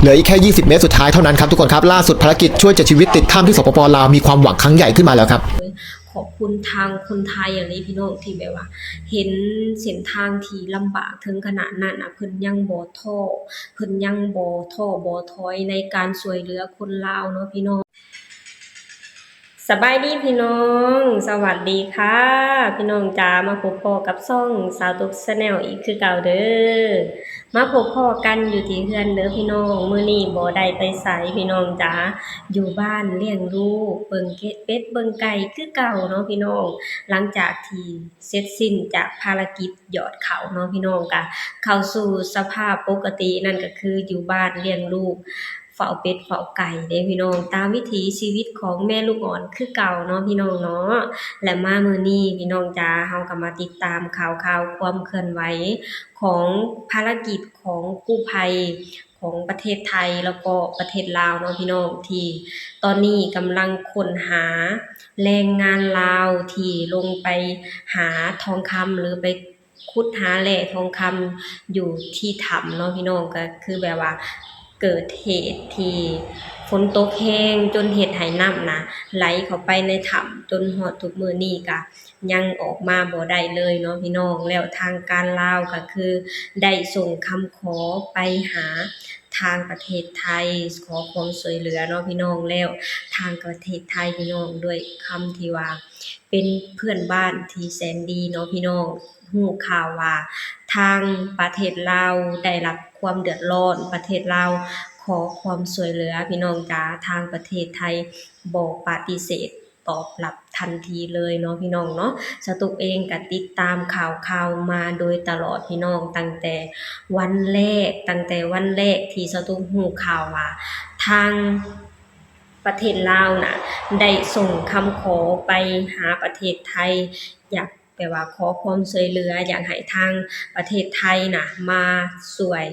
เหลืออีกแค่ยี่สิบเมตรสุดท้ายเท่านั้นครับทุกคนครับ ล่าสุดภารกิจช่วยเจ็ดชีวิตติดถ้ำที่ สปป ลาว มีความหวังครั้งใหญ่ขึ้นมาแล้วครับ ขอบคุณทางคนไทยอะเด้พี่น้อง ที่แบบว่าเห็นเส้นทางที่ลำบากถึงขนาดนั้นน่ะ เพิ่นยังบ่ท้อ เพิ่นยังบ่ท้อบ่ถอยในการช่วยเหลือคนลาวเนาะพี่น้อง สบายดีพี่น้อง สวัสดีค่ะ พี่น้องจ๋า มาพบพ้อกับช่องสาวตุ๊ก Channel อีกคือเก่าเด้อ มาพบพ้อกันอยู่ที่เฮือนเด้อพี่น้อง มื้อนี้บ่ได้ไปไสพี่น้องจ๋า อยู่บ้านเลี้ยงลูก เบิ่งเก็ด เป็ดเบิ่งไก่คือเก่าเนาะพี่น้อง หลังจากที่เสร็จสิ้นจากภารกิจหยอดข้าวเนาะพี่น้อง กะเข้าสู่สภาพปกติ นั่นก็คืออยู่บ้านเลี้ยงลูก เฝ้าเป็ดเฝ้าไก่เด้พี่น้อง ตามวิถีชีวิตของแม่ลูกอ่อนคือเก่าเนาะพี่น้องเนาะ และมามื้อนี้พี่น้องจ๋า เฮาก็มาติดตามข่าวคราวความเคลื่อนไหวของภารกิจของกู้ภัยของประเทศไทย แล้วก็ประเทศลาวเนาะพี่น้อง ที่ตอนนี้กำลังค้นหาแรงงานลาวที่ลงไปหาทองคำ หรือไป ขุดหาแร่ทองคำอยู่ที่ถ้ำเนาะพี่น้อง ก็คือแบบว่าเกิดเหตุที่ฝนตกแฮงจนเฮ็ดให้น้ำน่ะไหลเข้าไปในถ้ำ จนฮอดทุกมื้อนี้ก็ยังออกมาบ่ได้เลยเนาะพี่น้อง แล้วทางการลาวก็คือได้ส่งคำขอไปหาทางประเทศไทย ขอความช่วยเหลือเนาะพี่น้อง แล้วทางประเทศไทยพี่น้อง ด้วยคำที่ว่า เป็นเพื่อนบ้านที่แสนดีเนาะพี่น้อง ฮู้ข่าวว่าทางประเทศลาวได้รับความเดือดร้อน ประเทศลาวขอความช่วยเหลือพี่น้องจ๋า ทางประเทศไทยบ่ปฏิเสธตอบรับทันทีเลยเนาะพี่น้องเนาะ สาวตุ๊กเองก็ติดตามข่าวคราวมาโดยตลอดพี่น้อง ตั้งแต่วันแรก ตั้งแต่วันแรกที่สาวตุ๊กฮู้ข่าวว่าทาง ประเทศลาวน่ะ ได้ส่งคำขอไปหาประเทศไทย อยากแบบว่าขอความช่วยเหลือ อยากให้ทางประเทศไทยน่ะ มาช่วย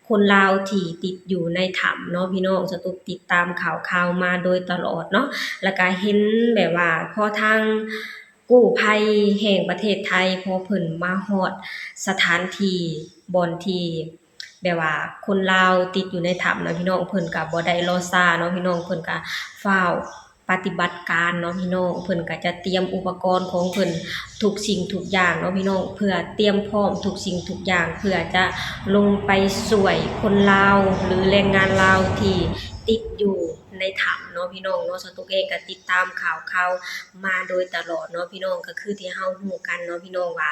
คนลาวที่ติดอยู่ในถ้ำเนาะพี่น้อง สาวตุ๊กติดตามข่าวคราวมาโดยตลอดเนาะ แล้วก็เห็นแบบว่าพอทางกู้ภัยแห่งประเทศไทย พอเพิ่นมาฮอดสถานที่บ่อนที่ แบบว่าคนลาวติดอยู่ในถ้ำนะพี่น้อง เพิ่นก็บ่ได้รอช้าเนาะพี่น้อง เพิ่นก็ฟ้าวปฏิบัติการเนาะพี่น้อง เพิ่นก็จะเตรียมอุปกรณ์ของเพิ่นทุกสิ่งทุกอย่างเนาะพี่น้อง เพื่อเตรียมพร้อมทุกสิ่งทุกอย่าง เพื่อจะลงไปช่วยคนลาว หรือแรงงานลาวที่ติดอยู่ในถ้ำเนาะพี่น้องเนาะ สาวตุ๊กเองก็ติดตามข่าวคราวมาโดยตลอดเนาะพี่น้อง ก็คือที่เฮาฮู้กันเนาะพี่น้องว่า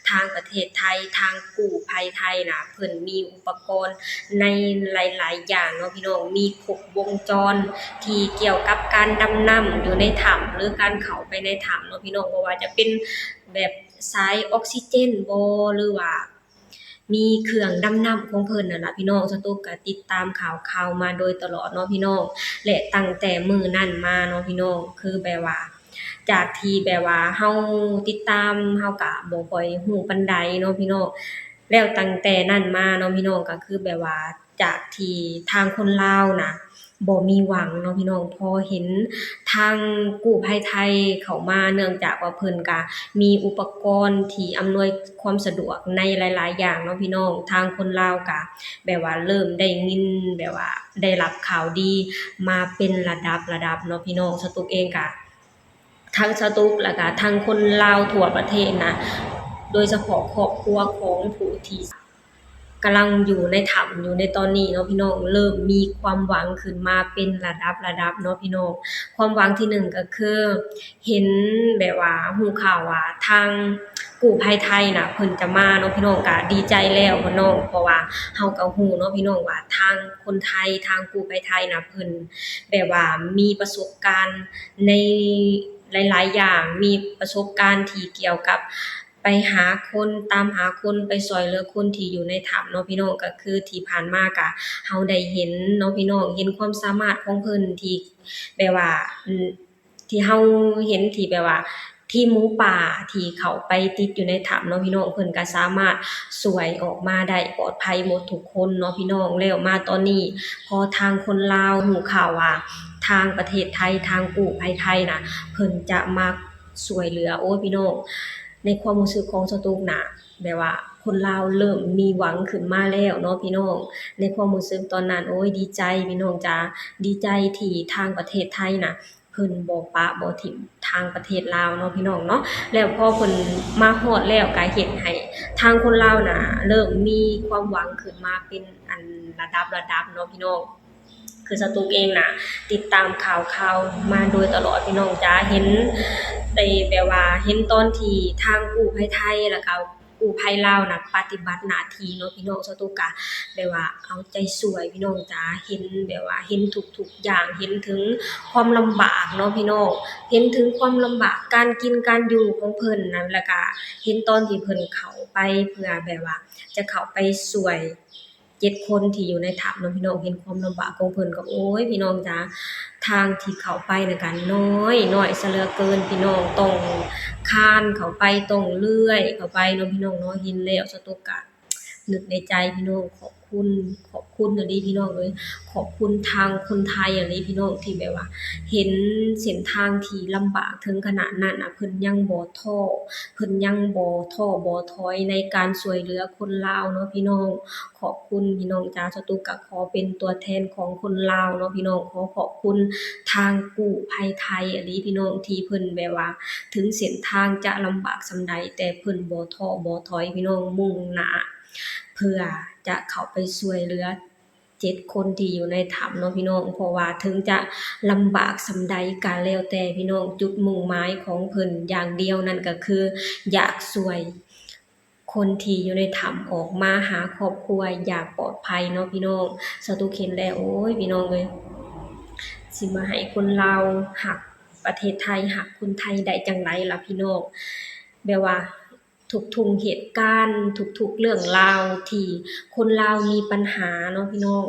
ทางประเทศไทย ทางกู้ภัยไทยน่ะ เพิ่นมีอุปกรณ์ในหลายๆ อย่างเนาะพี่น้อง มีครบวงจรที่เกี่ยวกับการดำน้ำอยู่ในถ้ำ หรือการเข้าไปในถ้ำเนาะพี่น้อง บ่ว่าจะเป็นแบบสายออกซิเจนบ่ หรือว่ามีเครื่องดำน้ำของเพิ่นนั่นล่ะพี่น้อง สาวตุ๊กก็ติดตามข่าวคราวมาโดยตลอดเนาะพี่น้อง และตั้งแต่มื้อนั้นมาเนาะพี่น้อง คือแบบว่า จากที่แบบว่าเฮาติดตาม เฮาก็บ่ค่อยฮู้ปานใดเนาะพี่น้อง แล้วตั้งแต่นั้นมาเนาะพี่น้อง ก็คือแบบว่าจากที่ทางคนลาวน่ะบ่มีหวังเนาะพี่น้อง พอเห็นทางกู้ภัยไทยเข้ามา เนื่องจากว่าเพิ่นก็มีอุปกรณ์ที่อำนวยความสะดวกในหลายๆ อย่างเนาะพี่น้อง ทางคนลาวก็แบบว่าเริ่มได้ยิน แบบว่าได้รับข่าวดีมาเป็นระดับ ระดับเนาะพี่น้อง สาวตุ๊กเองก็ ทั้งสาวตุ๊ก แล้วก็ทั้งคนลาวทั่วประเทศนะ โดยเฉพาะครอบครัวของผู้ที่กำลังอยู่ในถ้ำอยู่ในตอนนี้เนาะพี่น้อง เริ่มมีความหวังขึ้นมาเป็นระดับ ระดับเนาะพี่น้อง ความหวังที่หนึ่งก็คือ เห็นแบบว่าฮู้ข่าวว่าทางกู้ภัยไทยน่ะ เพิ่นจะมาเนาะพี่น้อง ก็ดีใจแล้วเนาะ เพราะว่าเฮาก็ฮู้เนาะพี่น้องว่าทางคนไทย ทางกู้ภัยไทยน่ะ เพิ่นแบบว่ามีประสบการณ์ในหลายๆ อย่าง มีประสบการณ์ที่เกี่ยวกับไปหาคน ตามหาคน ไปซ่อยเหลือคนที่อยู่ในถ้ำเนาะพี่น้อง ก็คือที่ผ่านมาก็เฮาได้เห็นเนาะพี่น้อง เห็นความสามารถของเพิ่นที่แบบว่า ที่เฮาเห็นที่แบบว่าทีมหมูป่าที่เข้าไปติดอยู่ในถ้ำเนาะพี่น้อง เพิ่นก็สามารถซ่วยออกมาได้ปลอดภัยหมดทุกคนเนาะพี่น้อง แล้วมาตอนนี้พอทางคนลาวฮู้ข่าวว่าทางประเทศไทย ทางกู้ภัยไทยน่ะ เพิ่นจะมาซ่วยเหลือ โอ้ย พี่น้อง ในความรู้สึกของสาวตุ๊กน่ะ แบบว่า ຄົນລາວເລີ່ມມີຫວັງຂຶ້ນມາແລ້ວເນາະພີ່ນ້ອງ. ໃນຄວາມຮູ້ສຶກຕອນນັ້ນ ໂອ້ຍ ດີໃຈພີ່ນ້ອງຈ໋າ, ດີໃຈທີ່ທາງປະເທດໄທນະ ເພິ່ນບໍ່ປະບໍ່ຖິ້ມທາງປະເທດລາວເນາະພີ່ນ້ອງເນາະ. ແລ້ວພໍເພິ່ນມາຮອດແລ້ວ ກໍເຮັດໃຫ້ທາງຄົນລາວນະ ເລີ່ມມີຄວາມຫວັງຂຶ້ນມາເປັນອັນລະດັບລະດັບເນາະພີ່ນ້ອງ. ຄືສະຕຸກເອງນະ ຕິດຕາມຂ່າວຄາວມາໂດຍຕະຫຼອດພີ່ນ້ອງຈ໋າ, ເຫັນໄດ້ແບບວ່າເຫັນຕອນທີ່ທາງກູ້ໄພໄທ ແລ້ວກໍກູ້ໄພລາວນະ ປະຕິບັດໜ້າທີ່ເນາະພີ່ນ້ອງ. ສະຕຸກກະແບບວ່າເອົາໃຈຊ່ວຍພີ່ນ້ອງຈ໋າ, ເຫັນແບບວ່າເຫັນທຸກໆຢ່າງ, ເຫັນເຖິງຄວາມລຳບາກເນາະພີ່ນ້ອງ, ເຫັນເຖິງຄວາມລຳບາກການກິນການຢູ່ຂອງເພິ່ນນະ, ແລ້ວກະເຫັນຕອນທີ່ເພິ່ນເຂົ້າໄປເພື່ອແບບວ່າຈະເຂົ້າໄປຊ່ວຍ ເຈັດຄົນທີ່ຢູ່ໃນຖ້ຳເນາະພີ່ນ້ອງ, ເຫັນຄວາມລຳບາກຂອງເພິ່ນກໍ ໂອ້ຍ ພີ່ນ້ອງຈ໋າ, ທາງທີ່ເຂົ້າໄປນັ້ນກໍນ້ອຍ ນ້ອຍຊະເຫຼືອເກີນພີ່ນ້ອງ, ຕ້ອງຄານເຂົ້າໄປ ຕ້ອງເລື່ອຍເຂົ້າໄປເນາະພີ່ນ້ອງເນາະ. ເຫັນແລ້ວສະຕຸກກະນຶກໃນໃຈພີ່ນ້ອງ, ຂອບຄຸນ ຂອບຄຸນອີ່ຫຼີພີ່ນ້ອງເອີຍ, ຂອບຄຸນທາງຄົນໄທອີ່ຫຼີພີ່ນ້ອງ ທີ່ແບບວ່າເຫັນເສັ້ນທາງທີ່ລຳບາກເຖິງຂະໜາດນັ້ນນະ, ເພິ່ນຍັງບໍ່ທໍ້ ເພິ່ນຍັງບໍ່ທໍ້ບໍ່ຖອຍໃນການຊ່ວຍເຫຼືອຄົນລາວເນາະພີ່ນ້ອງ. ຂອບຄຸນພີ່ນ້ອງຈ໋າ, ສະຕຸກກະຂໍເປັນຕົວແທນຂອງຄົນລາວເນາະພີ່ນ້ອງ, ຂໍຂອບຄຸນທາງກູ້ໄພໄທອີ່ຫຼີພີ່ນ້ອງ ທີ່ເພິ່ນແບບວ່າ ເຖິງເສັ້ນທາງຈະລຳບາກສ່ຳໃດ ແຕ່ເພິ່ນບໍ່ທໍ້ບໍ່ຖອຍພີ່ນ້ອງ, ມຸ່ງໜ້າເພື່ອຈະເຂົ້າໄປຊ່ວຍເຫຼືອເຈັດຄົນທີ່ຢູ່ໃນຖ້ຳເນາະພີ່ນ້ອງ. ເພາະວ່າເຖິງຈະລຳບາກສ່ຳໃດກະແລ້ວແຕ່ພີ່ນ້ອງ, ຈຸດມຸ່ງໝາຍຂອງເພິ່ນຢ່າງດຽວນັ້ນກໍຄືຢາກຊ່ວຍ ຄົນທີ່ຢູ່ໃນຖ້ຳອອກມາຫາຄອບຄົວຢ່າງປອດໄພເນາະພີ່ນ້ອງ. ສະຕຸກເຫັນແລ້ວ ໂອ້ຍ ພີ່ນ້ອງເອີຍ ຊິມາໃຫ້ຄົນລາວຮັກປະເທດໄທ ຮັກຄົນໄທໄດ້ຈັ່ງໃດລະພີ່ນ້ອງ. ແບບວ່າທຸກໆເຫດການ ທຸກໆເລື່ອງລາວທີ່ຄົນລາວມີປັນຫາເນາະພີ່ນ້ອງ,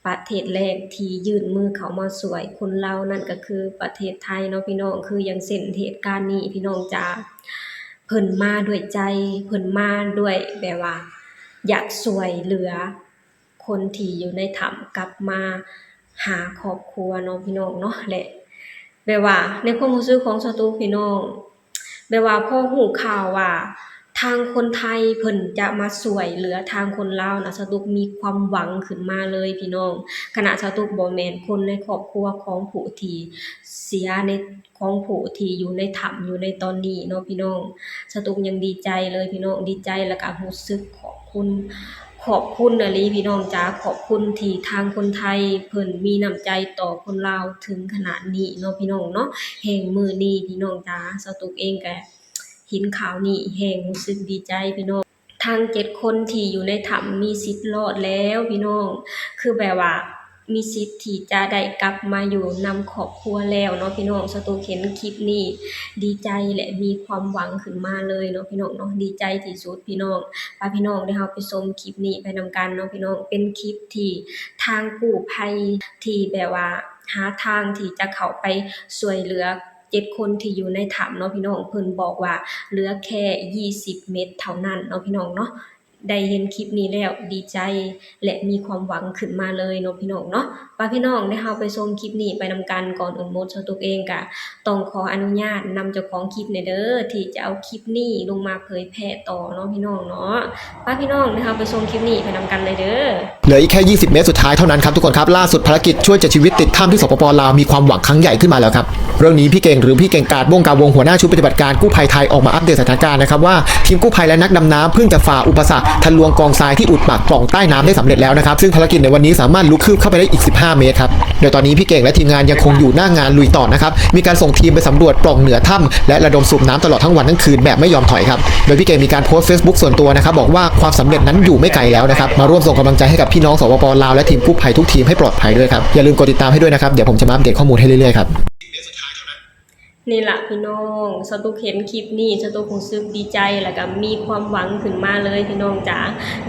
ປະເທດແລກທີ່ຍື່ນມືເຂົ້າມາຊ່ວຍຄົນລາວນັ້ນກໍຄືປະເທດໄທເນາະພີ່ນ້ອງ. ຄືຢ່າງເຊັ່ນເຫດການນີ້ພີ່ນ້ອງຈ໋າ, ເພິ່ນມາດ້ວຍໃຈ, ເພິ່ນມາດ້ວຍແບບວ່າຢາກຊ່ວຍເຫຼືອຄົນທີ່ຢູ່ໃນຖ້ຳກັບມາຫາຄອບຄົວເນາະພີ່ນ້ອງເນາະ. ແລະ ແບບວ່າໃນຄວາມຮູ້ສຶກຂອງສະຕຸກພີ່ນ້ອງ ແບບວ່າພໍຮູ້ຂ່າວວ່າທາງຄົນໄທເພິ່ນຈະມາຊ່ວຍເຫຼືອທາງຄົນລາວນະ, ສະຕຸກມີຄວາມຫວັງຂຶ້ນມາເລີຍພີ່ນ້ອງ. ຂະໜາດສະຕຸກບໍ່ແມ່ນຄົນໃນຄອບຄົວຂອງຜູ້ທີ່ເສຍໃນ ຂອງຜູ້ທີ່ຢູ່ໃນຖ້ຳຢູ່ໃນຕອນນີ້ເນາະພີ່ນ້ອງ, ສະຕຸກຍັງດີໃຈເລີຍພີ່ນ້ອງ, ດີໃຈ ແລ້ວກະຮູ້ສຶກຂອບຄຸນ ຂອບຄຸນອີ່ຫຼີພີ່ນ້ອງຈ໋າ, ຂອບຄຸນທີ່ທາງຄົນໄທເພິ່ນມີນ້ຳໃຈຕໍ່ຄົນລາວເຖິງຂະໜາດນີ້ເນາະພີ່ນ້ອງເນາະ. ແຮ່ງມື້ນີ້ພີ່ນ້ອງຈ໋າ ສະຕຸກເອງກະເຫັນຂ່າວນີ້ແຮ່ງຮູ້ສຶກດີໃຈພີ່ນ້ອງ. ທັງເຈັດຄົນທີ່ຢູ່ໃນຖ້ຳມີສິດລອດແລ້ວພີ່ນ້ອງ, ຄືແບບວ່າມີສິດທີ່ຈະໄດ້ກັບມາຢູ່ນຳຄອບຄົວແລ້ວເນາະພີ່ນ້ອງ. ສະຕຸກເຫັນຄລິບນີ້ດີໃຈ ແລະ ມີຄວາມຫວັງຂຶ້ນມາເລີຍເນາະພີ່ນ້ອງເນາະ, ດີໃຈທີ່ສຸດພີ່ນ້ອງ. ພາພີ່ນ້ອງໄດ້ເຮົາໄປຊົມຄລິບນີ້ໄປນຳກັນເນາະພີ່ນ້ອງ. ເປັນຄລິບທີ່ທາງກູ້ໄພທີ່ແບບວ່າຫາທາງທີ່ຈະເຂົ້າໄປຊ່ວຍເຫຼືອເຈັດຄົນທີ່ຢູ່ໃນຖ້ຳເນາະພີ່ນ້ອງ, ເພິ່ນບອກວ່າເຫຼືອແຄ່ຊາວເມດເທົ່ານັ້ນເນາະພີ່ນ້ອງເນາະ. ໄດ້ເຫັນຄລິບນີ້ແລ້ວດີໃຈ ແລະ ມີຄວາມຫວັງຂຶ້ນມາເລີຍເນາະພີ່ນ້ອງເນາະ. ພາພີ່ນ້ອງໄດ້ເຮົາໄປຊົມຄລິບນີ້ໄປນຳກັນ. ກ່ອນອື່ນໝົດ ສະຕຸກເອງກະຕ້ອງຂໍອະນຸຍາດນຳເຈົ້າຂອງຄລິບແດ່ເດີ ທີ່ຈະເອົາຄລິບນີ້ລົງມາເຜີຍແຜ່ຕໍ່ເນາະພີ່ນ້ອງເນາະ. ພາພີ່ນ້ອງໄດ້ເຮົາໄປຊົມຄລິບນີ້ໄປນຳກັນເລີຍເດີ. ເຫຼືອອີກແຄ່ຊາວເມດສຸດທ້າຍເທົ່ານັ້ນຄັບທຸກຄົນຄັບ, ລ່າສຸດພາລະກິດຊ່ວຍເຈັດຊີວິດຕິດຖ້ຳທີ່ ສປປ ລາວ ມີຄວາມຫວັງຄັ້ງໃຫຍ່ຂຶ້ນມາແລ້ວຄັບ. ເລື່ອງນີ້ ພີ່ເກັ່ງ ຫຼື ພີ່ເກັ່ງ ກາດວົງກາວົງ ຫົວໜ້າຊຸດປະຕິບັດການກູ້ໄພໄທ ອອກມາອັບເດດສະຖານະການນະຄັບວ່າ ທີມກູ້ໄພ ແລະ ນັກດຳນ້ຳເພິ່ງຈະຝ່າອຸປະສັກທະລວງກອງຊາຍທີ່ອຸດປາກປລ່ອງໃຕ້ນ້ຳໄດ້ສຳເລັດແລ້ວນະຄັບ, ຊຶ່ງພາລະກິດໃນວັນນີ້ສາມາດລຸກຄືບເຂົ້າໄປໄດ້ອີກສິບຫ້າເມດຄັບ. ໂດຍຕອນນີ້ ພີ່ເກັ່ງ ແລະ ທີມງານຍັງຄົງຢູ່ໜ້າງານລຸຍຕໍ່ນະຄັບ, ມີການສົ່ງທີມໄປສຳຫຼວດປລ່ອງເໜືອຖ້ຳ ແລະ ລະດົມສູບນ້ຳຕະຫຼອດທັງວັນທັງຄືນແບບໄມ່ຍອມຖອຍຄັບ. ໂດຍພີ່ເກັ່ງມີການໂພສເຟສບຸກສ່ວນຕົວນະຄັບ ບອກວ່າຄວາມສຳເລັດນັ້ນຢູ່ໄມ່ໄກແລ້ວນະຄັບ. ມາຮ່ວມສົ່ງກຳລັງໃຈໃຫ້ກັບພີ່ນ້ອງ ສປປ ລາວ ແລະ ທີມກູ້ໄພທຸກທີມໃຫ້ປອດໄພດ້ວຍຄັບ. ຢ່າລືມກົດຕິດຕາມໃຫ້ດ້ວຍນະຄັບ, ດຽວຜົມຈະມາອັບເດດຂໍ້ມູນໃຫ້ເລື້ອຍໆຄັບ. ນີ້ລະພີ່ນ້ອງ, ສະຕຸກເຫັນຄລິບນີ້ ສະຕຸກຮູ້ສຶກດີໃຈ ແລ້ວກະມີຄວາມຫວັງຂຶ້ນມາເລີຍພີ່ນ້ອງຈ໋າ.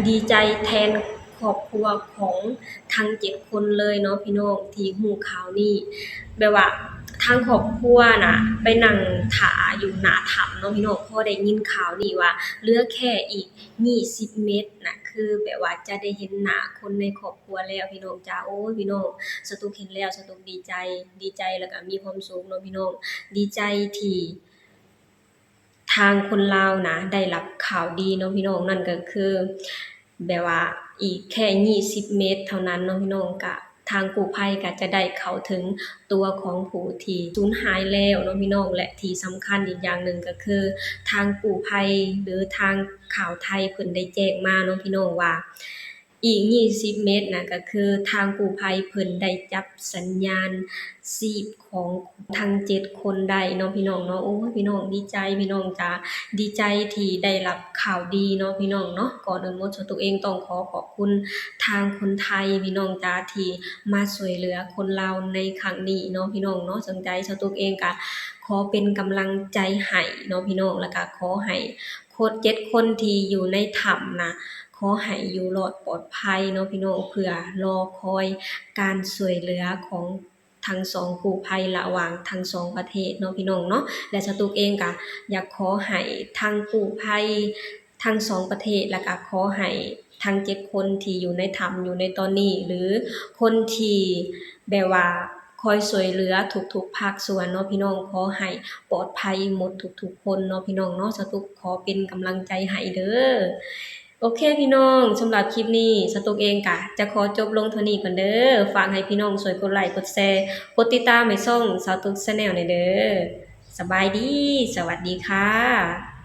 ດີໃຈແທນຄອບຄົວຂອງທັງເຈັດຄົນເລີຍເນາະພີ່ນ້ອງ ທີ່ຮູ້ຂ່າວນີ້. ແບບວ່າທາງຄອບຄົວນະ ໄປນັ່ງຖ້າຢູ່ໜ້າຖ້ຳເນາະພີ່ນ້ອງ, ພໍໄດ້ຍິນຂ່າວນີ້ວ່າເຫຼືອແຄ່ອີກຊາວເມດນະ ຄືແບບວ່າຈະໄດ້ເຫັນໜ້າຄົນໃນຄອບຄົວແລ້ວພີ່ນ້ອງຈ໋າ. ໂອ້ຍ ພີ່ນ້ອງ, ສະຕຸກເຫັນແລ້ວ ສະຕຸກດີໃຈ ດີໃຈ ແລ້ວກະມີຄວາມສຸກເນາະພີ່ນ້ອງ. ດີໃຈທີ່ ທາງຄົນລາວນະ ໄດ້ຮັບຂ່າວດີເນາະພີ່ນ້ອງ, ນັ້ນກໍຄື ແບບວ່າອີກແຄ່ຊາວເມດເທົ່ານັ້ນເນາະພີ່ນ້ອງ, ກະທາງກູ້ໄພກະຈະໄດ້ເຂົ້າເຖິງຕົວຂອງຜູ້ທີ່ສູນຫາຍແລ້ວເນາະພີ່ນ້ອງ. ແລະທີ່ສຳຄັນອີກຢ່າງໜຶ່ງກໍຄື ທາງກູ້ໄພ ຫຼື ທາງຂ່າວໄທເພິ່ນໄດ້ແຈ້ງມາເນາະພີ່ນ້ອງວ່າ ອີກຊາວເມດນະ ກໍຄືທາງກູ້ໄພເພິ່ນໄດ້ຈັບສັນຍານຊີບຂອງທັງເຈັດຄົນໄດ້ເນາະພີ່ນ້ອງເນາະ. ໂອ້ຍ ພີ່ນ້ອງ ດີໃຈພີ່ນ້ອງຈ໋າ, ດີໃຈທີ່ໄດ້ຮັບຂ່າວດີເນາະພີ່ນ້ອງເນາະ. ກ່ອນອື່ນໝົດ ສາວຕຸກເອງຕ້ອງຂໍຂອບຄຸນທາງຄົນໄທພີ່ນ້ອງຈ໋າ ທີ່ມາຊ່ວຍເຫຼືອຄົນລາວໃນຄັ້ງນີ້ເນາະພີ່ນ້ອງເນາະ. ຈັ່ງໃດ ສາວຕຸກເອງກະຂໍເປັນກຳລັງໃຈໃຫ້ເນາະພີ່ນ້ອງ, ແລ້ວກະຂໍໃຫ້ຄົນເຈັດຄົນທີ່ຢູ່ໃນຖ້ຳນະ ຂໍໃຫ້ຢູ່ລອດປອດໄພເນາະພີ່ນ້ອງ, ເພື່ອລໍຄອຍການຊ່ວຍເຫຼືອຂອງທັງສອງກູ້ໄພ ລະຫວ່າງທັງສອງປະເທດເນາະພີ່ນ້ອງເນາະ. ແລະສາວຕຸກເອງກະຢາກຂໍໃຫ້ທັງກູ້ໄພທັງສອງປະເທດ ແລ້ວກະຂໍໃຫ້ທັງເຈັດຄົນທີ່ຢູ່ໃນຖ້ຳຢູ່ໃນຕອນນີ້ ຫຼື ຄົນທີ່ແບບວ່າຄອຍຊ່ວຍເຫຼືອທຸກໆພາກສ່ວນເນາະພີ່ນ້ອງ, ຂໍໃຫ້ປອດໄພໝົດທຸກໆຄົນເນາະພີ່ນ້ອງເນາະ. ສາວຕຸກຂໍເປັນກຳລັງໃຈໃຫ້ເດີ. ໂອເຄພີ່ນ້ອງ, ສຳລັບຄລິບນີ້ ສາວຕຸກເອງກະຈະຂໍຈົບລົງເທົ່ານີ້ກ່ອນເດີ. ຝາກໃຫ້ພີ່ນ້ອງຊ່ວຍກົດໄລ ກົດແຊ ກົດຕິດຕາມໃຫ້ຊ່ອງສາວຕຸກ Channel ແດ່ເດີ. ສະບາຍດີ, ສະຫວັດດີຄ່ະ.